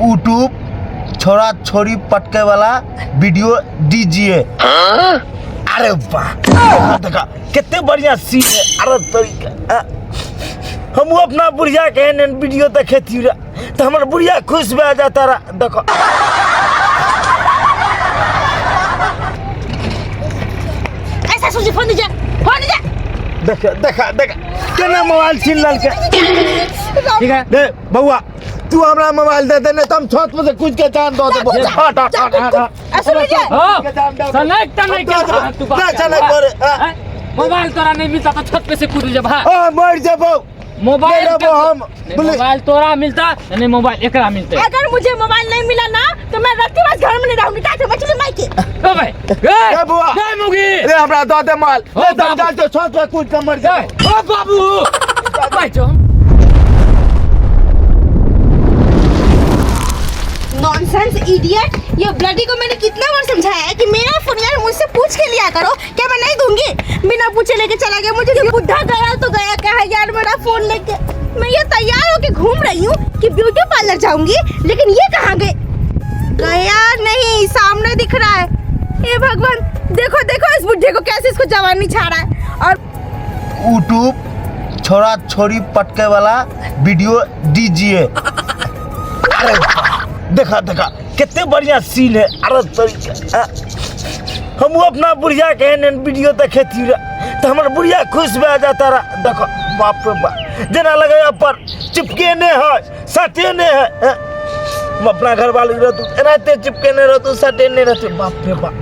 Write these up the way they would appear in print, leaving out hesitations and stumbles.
YouTube छोरा छोरी पटके वाला वीडियो दीजिए। अरे वाह, देखा देखा कितने बढ़िया सीन है। अरे तरीका हम अपना बुढ़िया के एहन एहन वीडियो देखेती रहे तो हमार बुढ़िया खुश भए जाता रहा। देखो ऐसा सोचिए, फोन दीजिए, फोन दीजिए। देखा देखा देखा केना मोबाइल छीन लेलकै। ठीक है। दे बउआ, तू हमरा मोबाइल दे दे, नहीं तो हम छत पर से कूद के जान दऽ देबो। हट हट हट हट हट। ऐसा लीजिए। हाँ, के जान दऽ देबो। सनक त नहीं दऽ देबो। के तू बाप ना के। सनक करे, हाँ। हैं? मोबाइल तोरा नहीं मिलता तो छत पे से कूद जा भाई। हाँ, मर जेबो। मोबाइल नहीं लेबो हम। नहीं, बोले- मोबाइल तोरा मिलता नहीं, मोबाइल एकरा मिलते। अगर मुझे मोबाइल नहीं मिला ना तो मैं रत्ती बस घर में नहीं रहूंगी। टाटा मछली माइके। ओ भाई, ए, ए बुआ। ए मुगी। रे हमरा दऽ दे मोबाइल। ओ नहीं तो हम बाबू। जान तो छत पर कूद के मर जेबो। ओ बाबू, भाई जो नॉनसेंस इडियट, ये ब्लडी को मैंने कितना बार समझाया है कि मेरा फोन यार मुझसे पूछ के लिया करो, क्या मैं नहीं दूंगी? बिना पूछे लेके चला गया मुझे। ये बुढ़ा गया तो गया क्या है यार मेरा फोन लेके। मैं ये तैयार होके घूम रही हूँ कि ब्यूटी पार्लर जाऊंगी, लेकिन ये कहाँ गए? गया नहीं, सामने दिख रहा है। हे भगवान, देखो देखो इस बुढ़े को कैसे इसको जवानी छा रहा है। और यूट्यूब छोरा छोरी पटके वाला वीडियो दीजिए। अरे वाह, देखा देखा कितने बढ़िया सीन है। अरे तरीका हम अपना बुढ़िया के एहन एहन वीडियो देखेती रहे तो हमार बुढ़िया खुश भए जाता रहा। देखो बाप रे बाप, जेना लगे पर चिपके नहीं है, सटे नहीं है। हैं? हम अपना घर वाली रहतू एनाहिते चिपके नहीं रहतू, सटे नहीं रहतू। बाप रे बाप।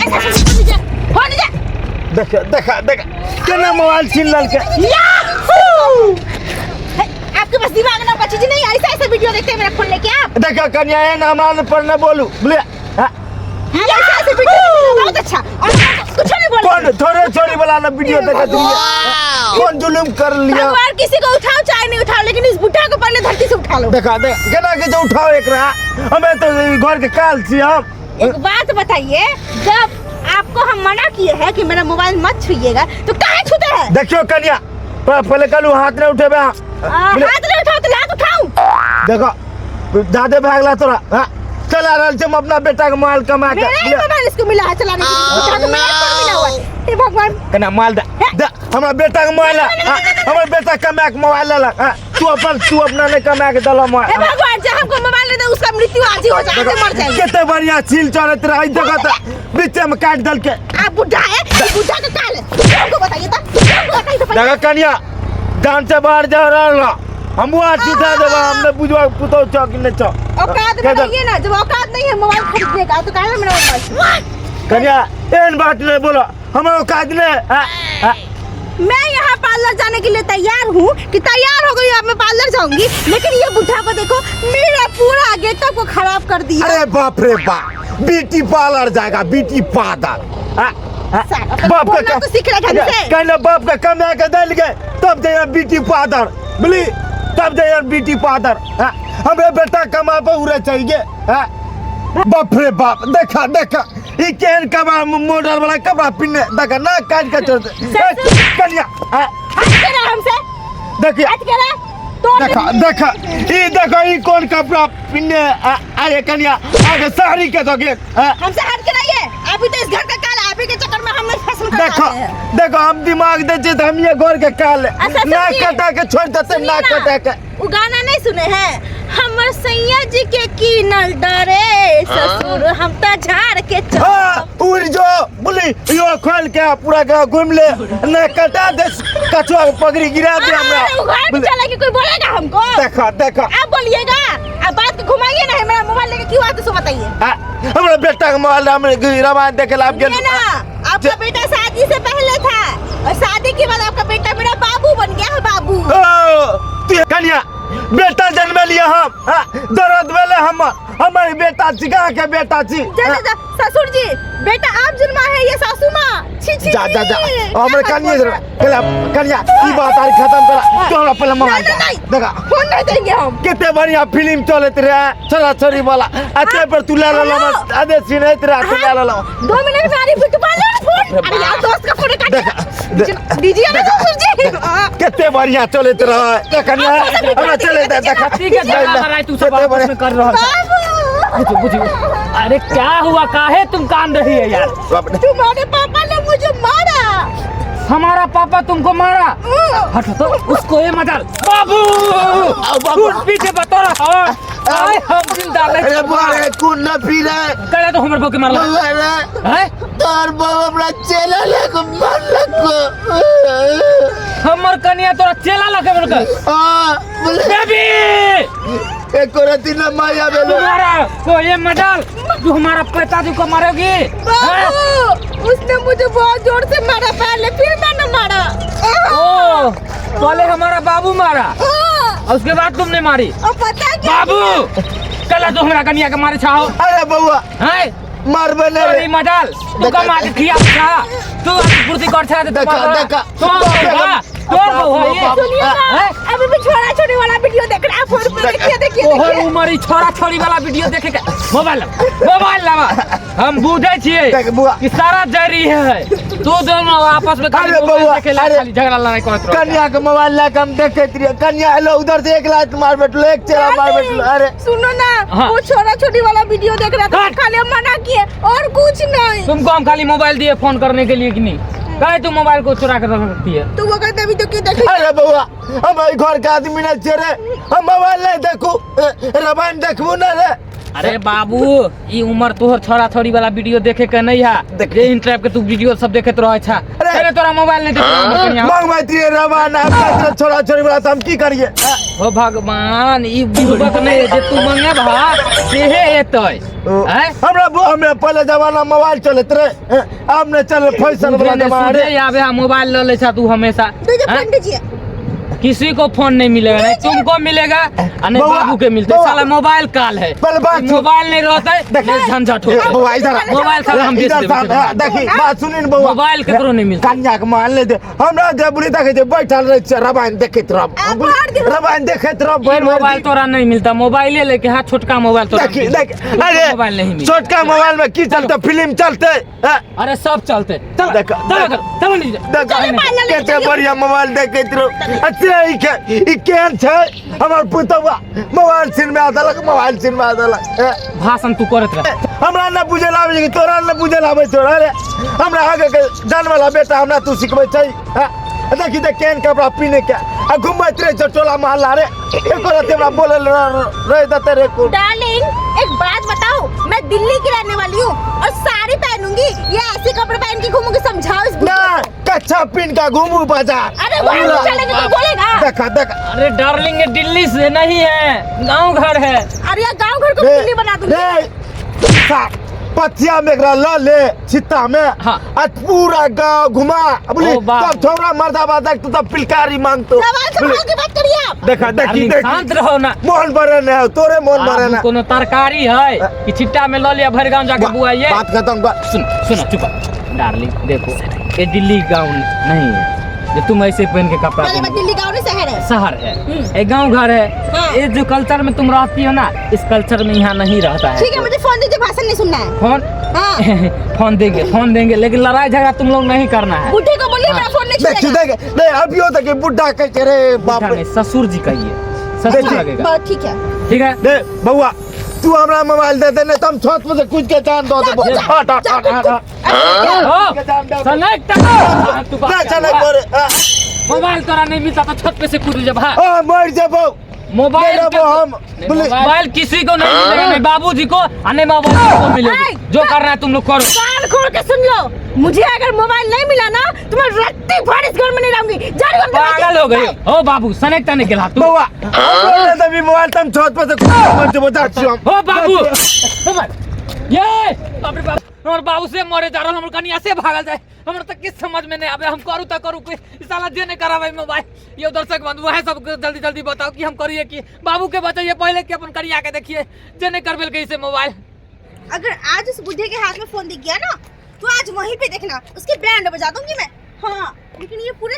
ऐसा फोन दीजिए, फोन दीजिए। देख देखा देखा केना मोबाइल छीन लेलकै। याहू! हे, आपके पास दिमाग ना का चीज नहीं, ऐसा ऐसा वीडियो देखते हैं मेरा फोन लेके आप। देखा कन्या, एहन हमरा पर न बोलू बुझलियै? हाँ, ऐसा ऐसा वीडियो देखते हैं, बहुत अच्छा और कुछ नहीं बोल। कौन थोड़े छोरी वाला ना वीडियो देखा दिलियै, कौन जुलुम कर लिया? भगवान किसी को उठाओ चाहे नहीं उठाओ, लेकिन इस बुढ़ा को पहले धरती से उठा लो। देखा देख केना के जे उठाओ एकरा, हमे तो घर के काल छी हम। एक बात बताइए, जब आपको हम मना किए हैं कि मेरा मोबाइल मत छुइएगा तो काहे छूते हैं? देखियो कन्या, पहले कहलू हाथ नहीं उठेबे। हाथ नहीं उठाओ तो लात उठाऊं? देखो ज्यादा भागला तोरा। हाँ, चला रहल छी हम अपना बेटा के मोबाइल कमा के। मेरा ही मोबाइल इसको मिला है चलाने के लिए, उठा तो मेरा फोन मिला हुआ है। हे भगवान। कन्या मोबाइल दे दे, हमरा बेटा के मोबाइल है। हाँ, हमर बेटा कमा के मोबाइल लेलक। हाँ, तू अपना नहीं कमा के देलह हे मोबाइल। भगवान, जब हमको मोबाइल दे दे उसका मृत्यु आज ही हो जाए, आज मर जाएंगे। कते बढ़िया छील चढ़ैत रहै, देखो तऽ बीचे में काटि देलकै। आप बुढ़ा है, ये बुढ़ा का काल है। हमको बताइए तो, हमको बताइए तो। देखो कन्या, जान से बाहर जा रहल हमहूँ हाथ उठा देबा, हमने बुझवा पुतहु छौ कि नहीं छौ। औकात में रहिए ना, जब औकात नहीं है मोबाइल खरीदने का तो काहे मेरा मोबाइल? कन्या एहन बात नहीं बोलो, हमर औकात नहीं है। हाँ, मैं यहाँ पार्लर जाने के लिए तैयार हूँ कि तैयार हो गई, अब मैं पार्लर जाऊंगी, लेकिन ये बुढ़ा को देखो मेरा पूरा गेटअप को खराब कर दिया। अरे बाप रे बाप, ब्यूटी पार्लर जाएगा, ब्यूटी पार्लर। हाँ, हाँ, साला, पर बाप बोलना का तो सीख रहा ढंग से। कहना बाप का कमा के दल गए तब जाइए ब्यूटी पार्लर, बुझली, तब जाइए ब्यूटी पार्लर। हाँ, हमरे बेटा कमा पर उड़े चाहिए। हाँ, बाप रे बाप, देखा देखा ई केहन कपड़ा मॉडल वाला कपड़ा पिन्ने, देखा ना काट के छोड़ दे। ए, कन्या, हाँ, हट के रहा हमसे। देखिए। हट के रहा। तो देखा देखा ई देखो ई कौन कपड़ा पिन्ने। अरे कन्या आगे साड़ी के तो गेल। हाँ, हमसे हट के रहिए, अभी तो इस घर का काल आप ही के चक्कर में हमने फसल कटा देखो दिए हैं। देखो हम दिमाग दे छी त हम ये घर के काल अच्छा, ना सुनिए। कटा के छोड़ देते, सुनिए ना ना, कटा के। वो गाना नहीं सुने हैं हमर सैया जी के कीनल डरे ससुर हम त झाड़ के चल। हाँ, उड़ जो बोली यो खोल के पूरा गाँव घूम ले, ना कटा दे कछुआ के पगड़ी गिरा दे हमरा। अरे, वो घर में बोली, चला के कोई बोलेगा हमको? देखो देखो आप बोलिएगा, आप बात को घुमाइए ना, मेरा मोबाइल लेके क्यों आते सो बताइए। हाँ, हमरा बेटा के मोबाइल हम रामायण देखे ला गेल। सुनिए ना, आपका बेटा शादी से पहले था और शादी के बाद आपका बेटा मेरा बाबू बन गया है, बाबू। ओ, तू कन्या बेटा जन्म लिया हम, हाँ, दर्द भेले हमर, हमर बेटा छी, कहाँ के बेटा छी? जा, जा, जा, ससुर जी बेटा आप जन्मा है ये सासू माँ? छी छी जा जा जा छी। हमर क्या कन्या बात बोल रहा है? कन्या कन्या ई बात आर खत्म करा, तू हमरा पहले नहीं मोबाइल नहीं दे। नहीं देखा फोन नहीं देंगे हम। कितने बढ़िया फिल्म चलत रहे छोरा छोरी वाला, अते पर तू ले लेलो, बस आधे सीन रहे तू ले लेलो। 2 मिनट में आ रही ब्यूटी पार्लर फोन। अरे यार दोस्त का फोन काट देखा, दीजिए ना ससुर जी। कते बढ़िया चलैत रहे कनिया हमरा चले दे देखा। ठीक है, झगड़ा लड़ाई तू सब आपस में कर रहल छा। बाबू बुझो बुझो, अरे क्या हुआ, काहे तुम कान रही है यार? तुम्हारे पापा ने मुझे मारा। हमारा पापा तुमको मारा? हट तो उसको ये मजाल। बाबू बाबू। तू पीछे बता रहा हो। आए हम जिंदा नहीं। अरे बुआ रे, कौन न पी रे? कहे तो हमर बहू के मारला। बुआ रे, हैं? तोर बहू हमरा चेला लग मारलक। हमर कनिया तोरा चेला लगे बोलके। हां, बोले। बेबी एको रति न माया बेलो। तुम्हारा को ये मजाल, तू हमारा पिताजी को मारोगी? हैं? बाबू उसने मुझे बहुत जोर से मारा पहले, फिर मैंने मारा। ओ पहले हमारा बाबू मारा हाँ, और उसके बाद तुमने मारी। और पता है क्या? बाबू कल तो हमरा कनिया के मारे छाओ। अरे बउआ हैं? मारबे ने अरे रे। मजाल तू कमा के खिया छा, तू पूर्ति कर छा। देखा, देखा। तो तोर बहू है ये। सुनिए ना, हैं? अभी भी छोरा छोरी वाला वीडियो देख रहा है फोन पे। देखिए देखिए ओहर देखिए। उमर ई छोरा छोरी वाला वीडियो देखे के। मोबाइल लावा, मोबाइल लावा। हम बुझे छियै देख बुआ। कि सारा जरी है, तू दोनों आपस में खाली अरे मोबाइल बउआ, देखे ला, अरे। खाली झगड़ा लड़ाई करत रहो। कन्या के मोबाइल ला के हम देखैत रहियै। कन्या एलो उधर से एक लात मार बैठलो, एक चेला मार बैठलो। अरे सुनो ना, हाँ। वो छोरा छोरी वाला वीडियो देख रहा था, हट। खाली हम मना किए और कुछ नहीं। तुमको हम खाली मोबाइल दिए फोन करने के लिए कि नहीं? काहे तू मोबाइल को चुरा कर रख सकती है? तो वो कहते अभी तो क्यों देखे? अरे बउआ, हम एहि घर के आदमी नहीं छियै रे, हम मोबाइल नहीं देखू, रामायण देखबू ना रे। अरे बाबू ई उम्र तोहर छोरा छोरी वाला वीडियो देखे के नहीं है। देख। जे इन टाइप के तू वीडियो सब देखत रहे छा। अरे। अरे तोरा मोबाइल नहीं देखे। मंगबैत रहियै रामायण, हम कहैत रहियै छोरा छोरी वाला, तऽ हम की करियै? हो भगवान, ई बुड़बक नहीं जे तू मंगे भा सेहे एतै। हैं? हमरा हमरा पहले जमाना मोबाइल चलैत रहे, आब नहि चले फैशन वाला जमाना रे। सुधे आबे हा मोबाइल ल ले छा तू हमेशा। दीजिए हैं? फोन दीजिए। किसी को फोन नहीं मिलेगा, नहीं तुमको मिलेगा और नहीं बउआ, बाबू के मिलते। बउआ। साला मोबाइल काल है, पहले बात सुन। मोबाइल नहीं रहता है देख। नहीं झंझट ए, होता। बउआ इधर आ। मोबाइल साला हम बेच इधर देबै। सामने, हाँ, देखी बात सुनी ने बउआ। मोबाइल केकरो नहीं मिलता। कन्या के मान ले दे हमरा जे बुढ़ी देखै छै बैठल रहै छै रामायण देखैत रहब। आ, मार दे। रामायण देखैत रहब ई भरि भरि मोबाइल दिन। तोरा नहीं मिलता, मोबाइले लेके हाथ छोटका मोबाइल तोरा देखी मिलता। देख, तुमको अरे मोबाइल नहीं मिलता। छोटका मोबाइल में की चलते, फिल्म चलते, हाँ? अरे सब चलते, चल देखो, चल देखो। चल नीचे। देख, चलो, कते बढ़िया मोबाइल देखैत रहो। अच्छा ई के ई केहन छै हमर पुतौआ, मोबाइल सीन में आ देलक, मोबाइल सीन में आ देलक। ए, भाषण तू करत रह। हमरा न बुझे आबै छै, तोरा न बुझे आबै छौ। अरे हमरा आगे के जानवला बेटा हमरा तू सिखबै छै? हाँ? देखी देख केहन कपड़ा पीने के आ घुमैत रहै छौ टोला मोहल्ला रे, एको रति हमरा बोले रह देते रे को। डार्लिंग एक बात बताओ, मैं दिल्ली की रहने वाली हूँ और साड़ी पहनूंगी या ऐसे कपड़े पहन के घूमूंगी? समझाओ इस ना कच्छा पीन का घूमू बाजार। अरे वो पूरा। चलेंगे तो बोलेगा। देखा देखा। अरे डार्लिंग ये दिल्ली से नहीं है, गांव घर है। अरे यार गाँव घर को रे, दिल्ली बना दूंगी। रे, पथिया में एकरा ल ले छित्ता में हाँ। आ पूरा गांव घुमा बोली, ओ बाप। तब छोरा मर्दाबा देख तू तब पिलकारी मांगतो। सवाल संभाल के बात करिए आप। देखा देखी डार्लिंग, देखी। शांत रहो ना। मोहन भरे ने है, तोरे मोहन भरे आब ने। कोनो तरकारी है कि छिट्टा में ल लिया भरि गांव जाके बुआइए। बात खत्म कर। सुन सुनो चुप डार्लिंग, देखो ये दिल्ली गांव नहीं है जो तुम ऐसे पहन के कपड़ा पहले बात पहनो। दिल्ली गाँव नहीं शहर है, शहर है, ये गांव घर है। हाँ। ये जो कल्चर में तुम रहती हो ना, इस कल्चर में यहाँ नहीं रहता है। ठीक है मुझे फोन दीजिए, भाषण नहीं सुनना है। फोन? हाँ। फोन देंगे, फोन देंगे, लेकिन लड़ाई झगड़ा तुम लोग नहीं करना है। बुढ़े को बोलिए मेरा फोन नहीं देखी छुएगा। देख नहीं अभियो तक बुढ़ा कह के रे बाप बुढ़ा रे। नहीं, ससुर जी कहिए, ससुर देखिए। लगेगा। बस ठीक है। ठीक है। दे बउआ तू हमरा मोबाइल दे दे, नहीं तो हम छत पर से कूद के जान दो देबो। जा, हट हट हट हट हट। ओ, सनक तक। तू बात ना कर। चले करे। मोबाइल तोरा नहीं मिलता तो छत पे से कूद जा भाई। आ मर जेबो। मोबाइल नहीं लेबो हम। नहीं, मोबाइल किसी को नहीं मिलेगा, नहीं बाबूजी को और नहीं बाबू को मिलेगा। ऐ, जो करना है तुम लोग करो। कान खोल के सुन लो, मुझे अगर मोबाइल नहीं मिला ना तो मैं रत्ती भर इस घर में नहीं रहूंगी। जा रही हूँ हम पागल हो गई ओ बाबू, सनक तने गेला तू। बउआ हमरा दे मोबाइल त हम छत पर से कूद के मर जेबो, जा छियो हम। ओ बाबू ये बाप रे बाप, हमर बाबू से मरे जा रहल, हमर कनिया से भागल जाए, हमर त किछ समझ में नहीं आवे। हम करू त करू कोई साला जे नहीं करावे मोबाइल। यो दर्शक बंधु वह सब जल्दी जल्दी बताओ कि हम करिए कि बाबू के बचाइए पहले कि अपन कनिया के देखिए जे नहीं करबेल के इसे मोबाइल। अगर आज उस बुढ़े के हाथ में फोन दिख गया ना तो आज वहीं पे देखना उसके बैंड बजा दूंगी मैं। हाँ लेकिन ये पूरे